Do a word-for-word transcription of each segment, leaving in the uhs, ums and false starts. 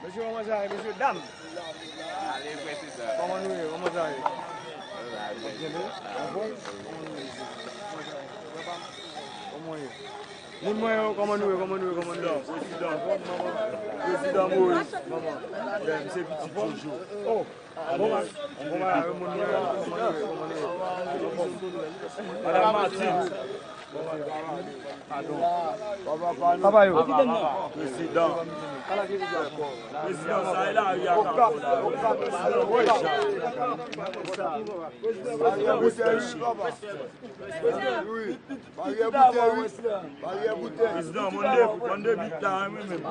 Mesye, kòman sa ye, mesye dam? Ale, prezidan. Kòman nou ye? Kòman sa ye? N ap kenbe? Anfòm? Kòman nou ye? Kòman sa ye? Kòman ye? Moun mwen yo, kòman nou ye? Kòman nou ye? Kòman nou ye? Prezidan, prezidan. Prezidan Moïse. Kòman? Yeah, m se pitit Jojo. Oh. Bon bagay, bon bagay, moun mwen yo, kòman nou ye? Kòman nou ye? Madan Martine. Papa yo. Prezidan. Prezidan, sa e lari a k ap fè la. Baryè boutèy, wi. Baryè boutèy. Prezidan, mande, mande bit la, wi, menm.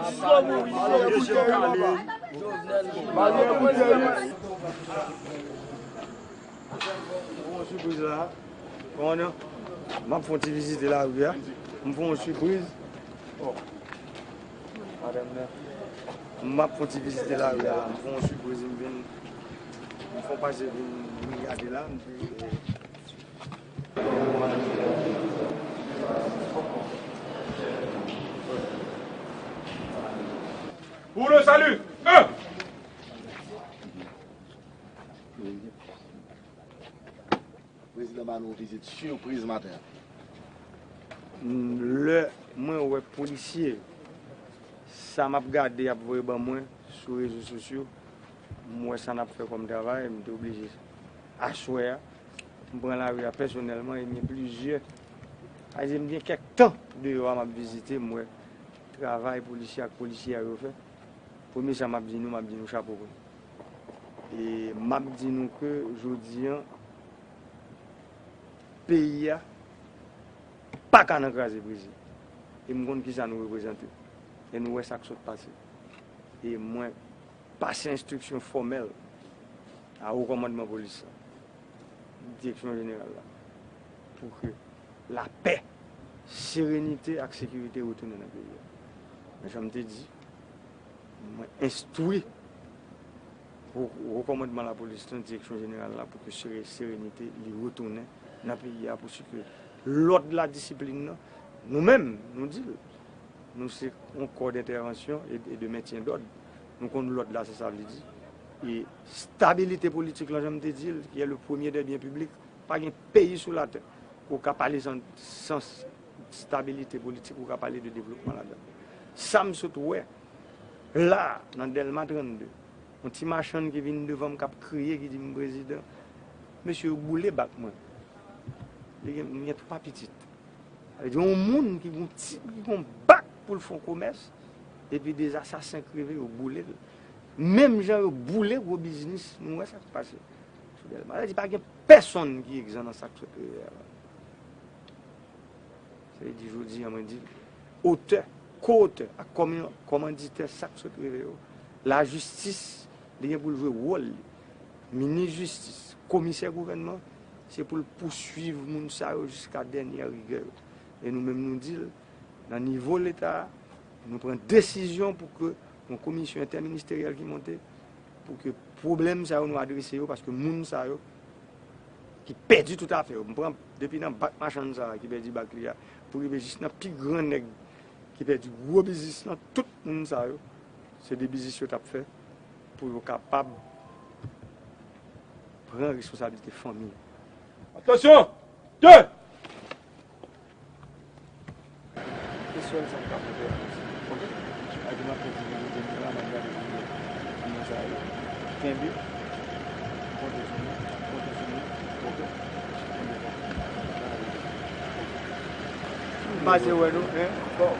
Baryè boutèy, wi, papa. Baryè boutèy, wi. Bon, sipriz la. Kòman, m ap fè yon ti vizite lari a. M fè yon sipriz. Oh. Madanm nan. M ap fè yon ti vizite lari a la. M fè yon sipriz, m vin, m fè yon pase vin, vin gade la. M di, eh. Pour le salut, un. Prezidan ba nou yon vizit sipriz maten an. Lè mwen wè polisye, sa m ap gade y ap voye ban mwen sou rezo sosyo, m wè sa n ap fè kòm travay, m te oblije aswè a, m pran lari a pèsonèlman e m gen plizyè, sa vle di m gen kèk tan deyò a m ap vizite, m wè travay polisye ak polisyè yo fè. Premye sa m ap di nou, m ap di nou chapo pou nou. E m ap di nou ke jodi an, peyi a pa ka nan kraze brize. E m konn kisa nou reprezante. E nou wè sa k sot pase. E mwen pase enstriksyon fòmèl a wo kòmandman polis la, direksyon jeneral la, pou ke lapè, serenite ak sekirite retounen nan peyi a. Men jan m te di, mwen enstwi wo, wo kòmandman lapolis lan, direksyon jeneral la, pou ke sere-, serenite li retounen nan peyi a, pou si ke lòd la, disiplin nan, nou menm, nou di l, nou se yon kò dentèvansyon e, e de mentyen dòd. Nou konn lòd la, se sa vle di. E stabilite politik lan, jan m te di l, ki est le premier des biens publics, pa gen peyi sou latè ke w ka pale san, san stabilite politik, ou ka pale de devlopman ladan l. Sa m sot wè la, nan Dèlma trannde, yon ti machann ki vin devan m k ap kriye, ki di m, "Prezidan, mesye yo boule bak mwen." Li gen, m gen twa pitit. Sa vle di, yon moun ki gon ti, ki gon bak pou l fè yon komès, epi de asasen k rive, yo boule l. Menm jan yo boule gwo biznis, nou wè sa k pase sou Dèlma. Sa vle di, pa gen pèsonn ki egzan nan sa k sot rive a la. Sa vle di, jodi a, mwen di, otè, ko-otè ak kòman-, kòmanditè sa k sot rive yo, lajistis, li gen pou l jwe wòl li. Minis jistis, komisè gouvènman, se pou l pouswiv moun sa yo jiska dènyè rigè yo. E nou menm nou di l, nan nivo Leta a, nou pran desizyon pou ke yon komisyon entèministeryèl ki monte, pou ke pwoblèm sa yo nou adrese yo, paske moun sa yo ki pèdi tout afè yo, m pran depi nan bak machann sa a ki pèdi bak li a, pou rive jis nan pi gran nèg ki pèdi gwo biznis lan, tout moun sa yo, se de biznis yo t ap fè pou yo kapab pran responsablite fanmi yo. Atansyon! De! Kesyon sa m ka poze a, oke? Paske m ap fè ti videyo la, m ap gade videyo moun sa yo. Kenbe. Konte sou nou. Konte sou nou. Oke? Kenbe la. M pase wè nou, en? Bon.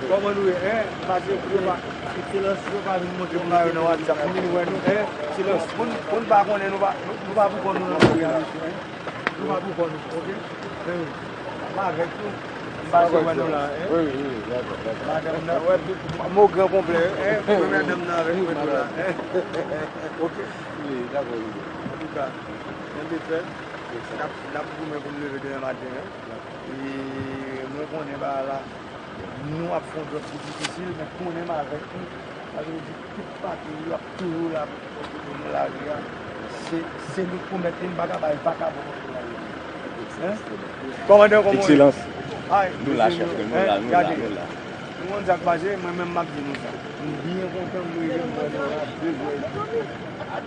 Kòman nou ye, en? M pase pou yo pa, pou yo pa vin montre m la yo nan WhatsApp. M vin wè nou, en? Silans. Moun, moun pa konnen nou pa, nou, nou pa pou kò nou nan peyi a, mesye, en? Nou pa pou kò nou, oke? Men, m avèk nou. M pase wè nou la, en? Wi, wi, wi, dakò, dakò. Madanm nan, wè, m o gran konplè, en? Premyè dam nan avèk mwen tou la, en? Oke. Wi, dakò, wi. Antouka, kenbe fè. N ap, n ap goumen pou n leve demen maten, en? E mwen konnen bagay la, nou ap fè yon djòb ki difisil, men konnen m avèk nou. Sa vle di tout pati yo ap toujou la pou pote nou nan lari a. Se, se nou k pou mèt li, m pa ka bay vakabon nan lari a. Hein? Kòmandan, kòman w ye? Ekselans. Ay, nou la, mesye, chèf, nou la, nou la, gade, nou la. Ou konn sa k pase, mwen menm m ap di nou sa. M byen kontan m rive, m wè nou la, de zè,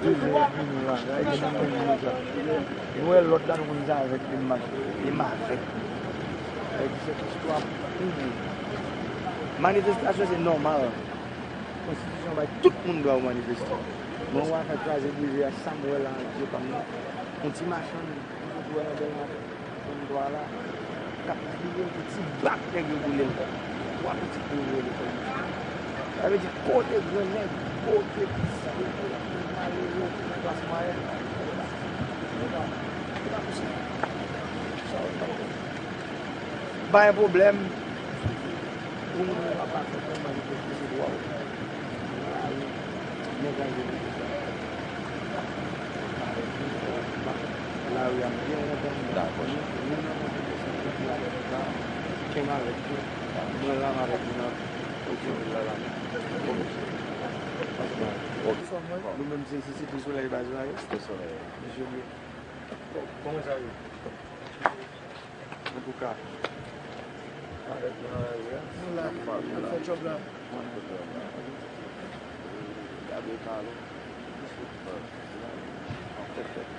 de zè edmi nou la. Sa vle di nou menm nou sa. Nou wè lòt la, nou konn sa avèk li, m ap, li m avèk li. Sa vle di se istwa pou nou. Manifestasyon se nòmal. Konstitisyon bay tout moun dwa yo manifeste. Men yon afè kraze brize a, sa m wè la ak je pa m nan, yon ti machann, m sot wè nan Bèlmaten. Konn dwa la, k ap kriye pou ti bak nèg yo boule l. Twa pitit li yo voye lekòl. Sa vle di kote gran nèg, kote pis, kote malere, kote klas mwayèn, se pa posib. Sa yo pa posib. Bay pwoblèm pou moun yo pa pase pou manifeste sou dwa yo. Nèg la jwenn lari a m byen kontan. Dakò. Nou nan kontan de sa, kenbe avèk nou. Mwen la m avèk nou nan otyovil la la. Ok. Nou menm se isi se pou solèy baz la ye. Se solèy. Mesye byen. Kòman sa ye? Antouka, avèk nou nan lari a. Nou la, n ap fè djòb la. Gade talon. Tèt fèt.